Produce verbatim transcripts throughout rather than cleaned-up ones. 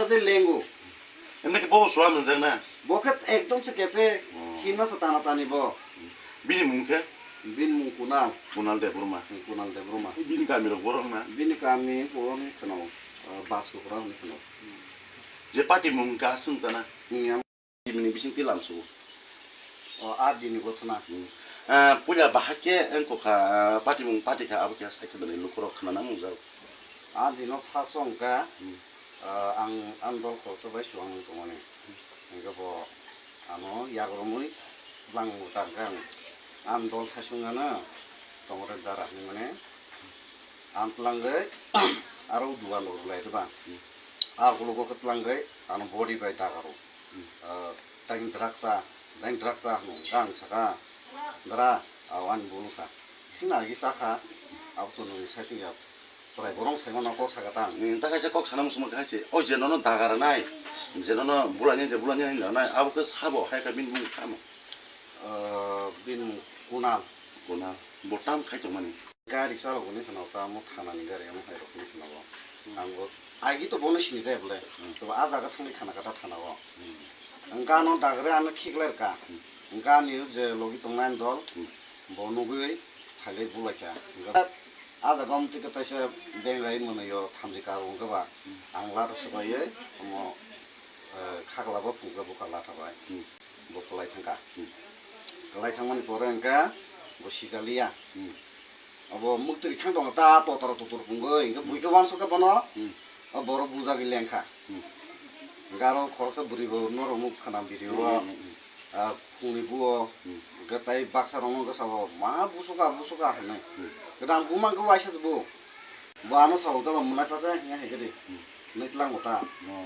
Je lengo. Emne ke bo suwa mwnjak na? Bo khe ekdom se kefe. Oh. Himna se tana tani bo. Bini mung khe? Bini mung Kunal. Kunal Debbarma. Kunal Debbarma. Bini kami rok borok na? Bini kami borok ni kheno, ah, Baskukra hwnwi kheno. Je party mung ka swng tana? Hmm, ya. Bini bising tilam su. O, a dini gothona. Hmm. Ah, puila bahai khe wngkha, ah, party mung party kha abo khe sai khe bini lukurok khna nang mung jao. A dino first wngkha, hmm, ah, ang, ang dol khoroksa bai suang wng tongmani. Hingke bo ano yagrumwi bang muta khe ang, ang dol saichung ano tongre dara hinmani. Ang tlangwi aro dugan rok lai rwba. Hmm. A ulo khe tlangwi ano body bai dagaro. Hmm. Ah, tang draksa, tang draksa hwnwi ang saka, dra, ah, ani bulu kha. Sina agi sakha, abo to nungni saichung ya. Prai borong saimano kok saka tang. Hmm, ta kaisa kok sana muchungma kaisa. O je nono dagaranai, je nono bulanya, je bulanya hinwi nai, abo khe sabo hai kha bini mung kha mo. Ah, bini mung Kunal. Kunal. Bo tam khai tongmani. Gari chalogo ni kheno ta mo thana ni gari amo hai rok ni kheno bo. Hmm. Ang bo agi to bono sini jai bole. Hmm. To a jaga thangni khana kata thana o. Hmm. Ang gano dagre ano khiklai ka. Hmm. Ang gani je logi tongnai dol. Hmm. Bo nugui phailai bulai kha. A jaga om tike taisa bengai mwnwi o thamji karo wngkha ba. Hmm. Ang lata swbaiwi omo, eh, khakla bo phungkha bukha lata bai. Hmm. Bo kwlai thangkha. Hmm. Kwlai thangmani pore hwnkhe bo sijaliya. Hmm. Abo mwktwi thang tongo ta totoro tutur pungwi hwnkhe, hmm, buikhe uansukha bono. Hmm. O borok bujagwi lengkha. Hmm. Hwnkhe aro khoroksa bwrwi bo norok nuk khana video o. Hmm, hmm, hmm. Ah, phungni buo. Hmm. Hwnkhe tai baksa rokno hwnkhe sabo ma busuka busuka hinwi. Hmm. Hwnkhe ang buma hwnkhe waisa se bo. Bo ano sabo gabang mwnai pasa hinwi hai khe di. Hmm. Nai tlang bo ta. Oh.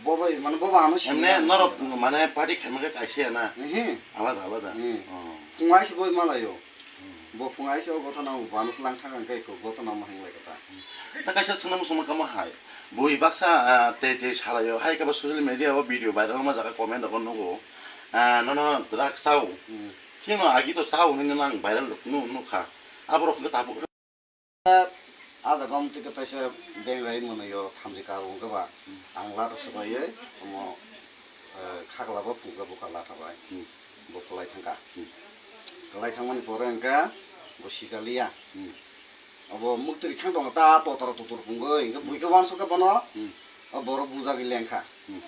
Bo bai, mane bo ba ano sini. Emne na norok sini. Mane party khaima khe kaisa ya na? Ehe. Alada, alada. Hmm. Oh. Phung ai se boi malayo. Hmm. Bo phung ai se o gotha nang bo ano tlang thang ang khe ko gotha nang ma hang lai kata. Hmm. Ta kaisa swngna muchungma kamo hai. Bui baksa, ah, tei tei salayo. Hai khe bo social media o video viral ma jaga comment rok nugo. Ah, nono drugs chao. Hmm. Kheno agi to chao hinwi nang viral nu, nukha. Aborok hwnkhe tabuk. A jaga om tike taisa bengai mwnwi o thamji karo wngkha ba. Hmm. Ang lata swbaiwi omo, eh, khakla bo phungkha bukha lata bai. Hmm. Bo kwlai thangkha. Hmm. Kwlai thangmani pore hwnkhe bo sijaliya. Hmm. Obo mwktwi thang tongo ta totoro tutur pungwi hwnkhe, hmm, buikhe uansukha bono. Hmm. O borok bujagwi lengkha. Hmm.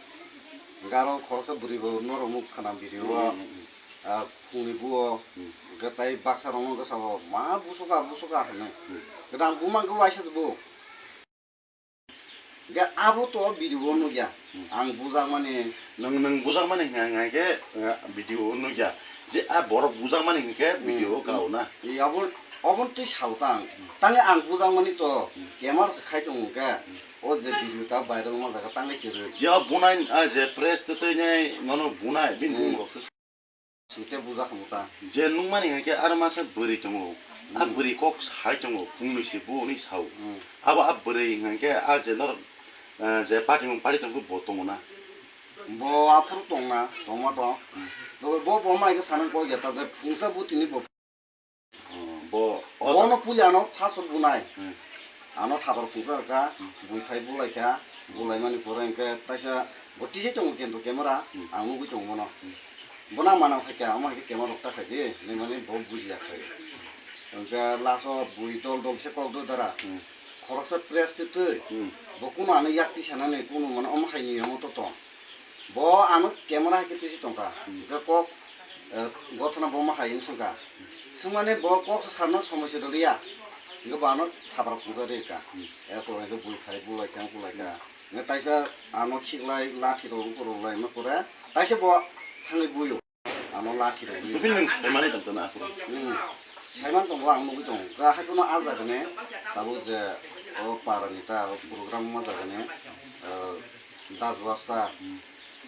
Hwnkhe aro khoroksa bwrwi bo norok nuk khana video o. Hmm, hmm, hmm. Ah, phungni buo, hmm, hwnkhe tai baksa rokno hwnkhe sabo, "Ma busuka, busuka," hinwi. Hmm. Hwnkhe ang buma hwnkhe waisa se bo. Hwnkhe abo to video o nukya. Hmm. Ang bujakmani. Nwng, nwng bujakmani hwnka hwnkhe, eh, video o nukya. Je a borok bujakmani hwnkhe, hmm, video o kao na. Eh, abo, obo twi sao ta ang. Hmm. Tangwi ang bujakmani to, hmm, camera se khai tongo hwnkhe, hmm, o je video ta viral ma jaga tangwi kwrwi. Je o bunai, ah, je press twi twi nai nono bunai, bini, hmm, bumung rok khe. Singte buja khamu ta. Je nukmani hwnkhe aro masa bwrwi tongo. A, hmm, bwrwi kok sai tongo, phungni se bo hwnwi sao. Hmm. Abo a bwrwi hwnkhe a je norok, eh, je party mung party tongkhe bo tongo na? Bo aphuru tongna, tongma tong. Hmm. Bo, bo, bo mai khe sanang kok ya ta je phungsa butini bo. Hmm, bo, o bono ta- puila ano first o bunai. Hmm. Ano thapar phungsa kha, hmm, bui phai bulai kha, hmm, bulaimani pore hwnkhe taisa bo tijai tongo kento camera, hmm, ang nugui tongo bono. Hmm. Bono ang manang phaikha, omo hai khe camera rok ta khaidi, hinwi mani bo bujiya khai. Hwnkhe last o bui dol dol se kok do dara. Hmm. Khoroksa press twi twi. Hmm. Bo kuno ano yak tisanani kuno mane omo hai niyom to tong. Bo ano camera hai khe tisi tongkha. Hmm. Hwnkhe kok, eh, gothana bo ma hai wng swngkha. Swngmani bo kok se sarno somoi se doliya. Hwnkhe bo ano thapra phungsa rikha. Hmm. Erpor hwnkhe bui phai bulai kha, bulai kha. Hwnkhe taisa ano khiklai lathi rok ukur rok lai ma kore. Taisa bo thangwi buio. Ano lathi rok. Bini nwng saimani tong tong aphuru. Hmm. Saiman tongo, ang nugui tongo. Ga hai kono a jaga ni tabuk je o para ni ta o program ma jaga ni, eh, Dajwasta. Hmm.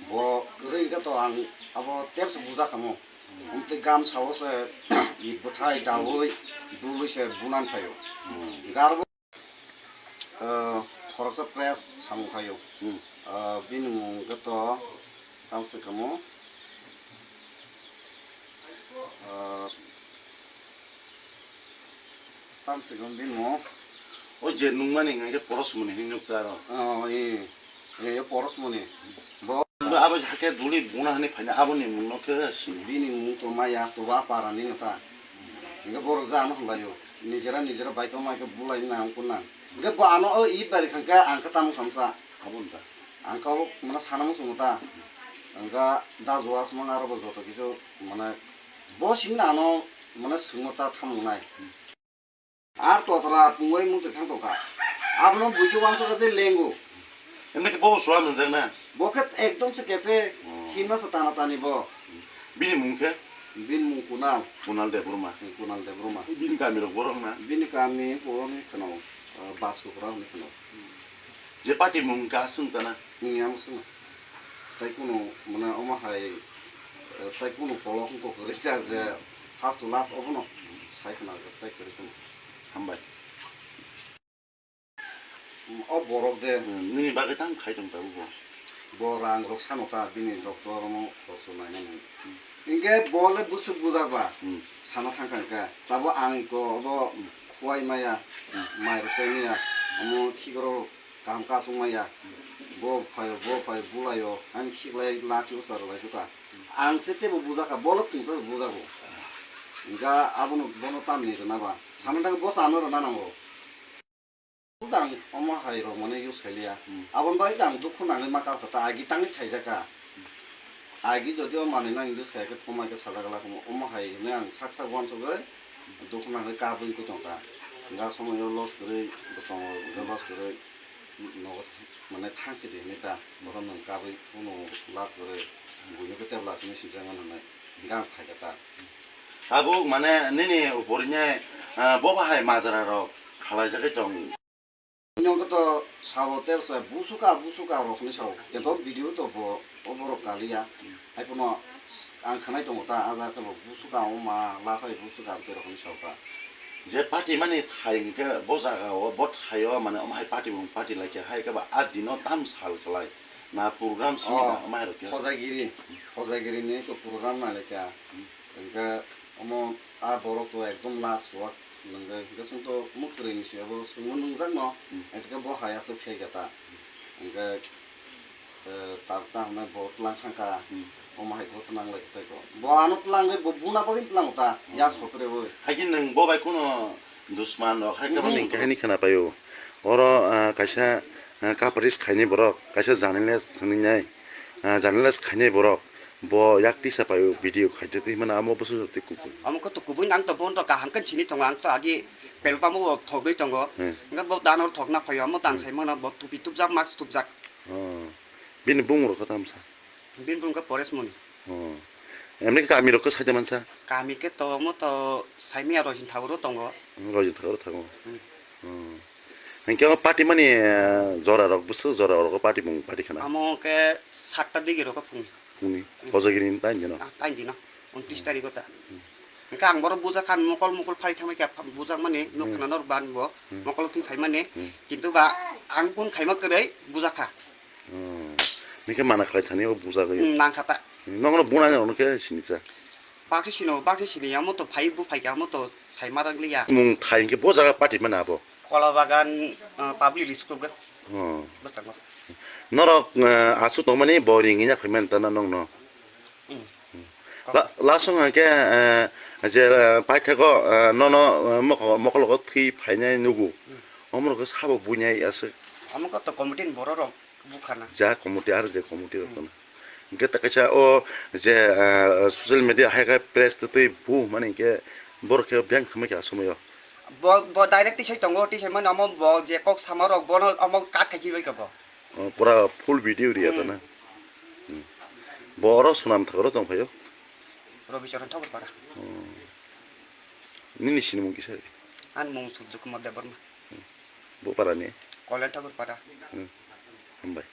Bo kwrwi hwnkhe to ang abo tep se buja kamo. Hmm. Amtwi gamsa o se it bwthai daui dului se bunan phaio. Hmm. Garbo, eh, khoroksa press samung phaio. Hmm. Eh, bini mung khe to tamo se kamo. Ah, tam se gom bin mo. O je nungmani hingke poros mani hinwi nukta aro. Oh, ee. Yo poros moni. Bo abo hakhe duli buna hani phaina aboni mungno khe sini. Bini mung to maya to ba para ni ta. Inga borok ja no hwnlayo. Nijera nijera bai to mai khe bulai na ang kunang. Inga bo ano o it bari khangka ang khe tamo khamsa. Abon ta. Ang ka o mana sana mo sungo ta. Inga da joas mang aro bo joto kisu mana bo sini ano mana sungo ta thamunai. Ar totra pungwi mung twthang tongkha. Abono buikhe uansukha je lengo. Emne khe bobo suwa mwnjak na? Bo khe ekdom se kefe. Oh. Himna se tana tani bo. Bini mung khe? Bini mung Kunal. Kunal Debbarma. Hmm, Kunal Debbarma. Bini kami rok borok na? Bini kami borok ni kheno, ah, Baskopra ni kheno. Je party mung ka swng tana? Nini amo swngna. Tai kunu, mane, omo hai, eh, tai kunu polo hwn kok kwrwi kha je first to last obono sai khna rwgwk tai kwrwi kunu. Hambai. O borok de. Hmm, nini bagwi tang khai tong tabuk bo. Bo rang rok sano ta bini doctor omo khoroksa nainani. Hmm. Hinkhe bo le bwswk bujak ba. Hmm. Sana thang kha hinkhe. Tabo ang ko bo khuai maya, hmm, mai rok chai maya, omo khikrok kaham kasung maya, bo phaio, bo phaio, bulaio, ani khiklai lak lusa rwlai suka. Ang se tebo bujakha, bolo tungsa bujago. Hinkha abono bono tamni rwna ba. Samani thangkhe bo chano rwna nango. Dang omo hai rok mane use khailiya. Hmm. Aboni bagwi dang dukhu nangwi ma kha kha ta agi tangwi khaijakha. Agi jodi o manwi nang use khai khe thoma khe sajak la omo hai hinwi ang sak sak uansugwi dukhu nangwi kabwi tongkha. Hinkha somoio loss kwrwi bwskango, hinkhe loss kwrwi. Nogo mane thang sidi hinwi ta, bohrok nwng kabwi phunukgo lab kwrwi, buino khe tebla simi swijak mano hinwi hwnwi ang phaikha ta. Tabuk mane nini upor hinwi, ah, bo bahai majra rok khalaijagwi tong. Buino khe to sabo tebsa busuka busuka rok hinwi sao, khe to video to bo, o borok kaliya. Haiphano ang khwnai tongo ta, a jaga kheno busuka wngma, laphai busuka tei rok hinwi sao ta. Je party mani thai hinkhe bo jaga o, bo thai o mane omo hai party bo party lai kha, hai khe ba a dino tam sal kwlai na program simi Oh, da omo hai rok khe. Hojagiri, Hojagiri ni to program nai lai kha. Hmm. Hinkhe omo a borok to ekdom last wak nungwi, hinkhe chwng to muktrwi ni se abo chwngno nungjak no, Hmm. hinkhe bo hai aswk khe kha ta. Hinkhe Eh, tar ta hwnwi bo tlang thang kha. Hmm. Omo hai bo tlang lai tei ko. Bo ano tlang bai bo buna bagwi tlang ta. Hmm. Yak sokre bo. Hai khe nwng bo bai kuno dusman rok hai khe Hmm. Kahini khna paio. Oro, ah, kaisa, ah, coverage khainai borok, kaisa journalist hwnwi nai, ah, journalist khainai borok. Bo yak tisa paio video khaide twi hwnmano amo bwswk twi kubui. Amo khe to kubui nang to bo to kaham khe sini tongo ang to agi pelpamo bo thogwi tongo. Hmm. Hwnkhe bo dano thokna phaio amo tang Hmm. sai mano bo tupi tupjak mask tupjak. Oh. Bini bumung rok khe tamsa? Bini bumung khe Poresh Moni. Oh. Emni khe kami rok khe saida mansa? Kami khe to omo to saimaya Rojin Thakur o tongo. Rojin Thakur o thango. Hmm. Oh. Hinkhe o party mani, eh, jora rok bwswk jora rok o party bumung party khana? Amo khe satta digi rok o phungni. Phungni. Hmm. Hojagiri ni time dino? Ah, time dino. Untris tarikh o ta. Hmm. Hinkhe ang borok bujakha mokol mokol phari thangbai kha bujakmani nuk Hmm. khna norok ban bo Hmm. mokol thwi phaimani. Hmm. Kintu ba ang kun khaima kwrwi bujakha. Oh. Nini khe mana khlai thani o bujagwi. Hmm, nang kha ta. Nokno buna ni rokno khe sini cha. Bakti sino, bakti sini amo to phai bu phai kha amo to sai ma rang liya. Mung thai hinkhe bo jaga party mana abo? Kola Bagan, uh, public school ga. Oh. Bwskango. Norok, uh, achu tongmani bo ring ya phai man ta na nokno. Hmm. La-, last song hwnkhe, eh, je, eh, paithago, eh, nono, eh, mokol-, mokologo thwi phainai nugo. Hmm. Omorok khe sabo buinai aswk. Amo khe to committee ni borok rok bukhana. Ja committee aro je committee rok Hmm. khna. Hwnkhe ta kaisa o je, eh, social media hai khe press twi twi bu mani hwnkhe borok khe beng khmai kha somoyo. Bo, bo direct tisai tongo, tisai mani omo bo je kok sama rok bono omo cut khai khibai kha bo. Oh, pura full video riya ta Hmm. na. Hmm. Bo oro Sunam Thakur o tong phaio? Robi Charan Thakur para. Oh. Nini sinimung kisa? Ani mung Surjo Kumar Debbarma. Hmm. Bo para ni? Kolyan Thakur para. Hmm. Hambai.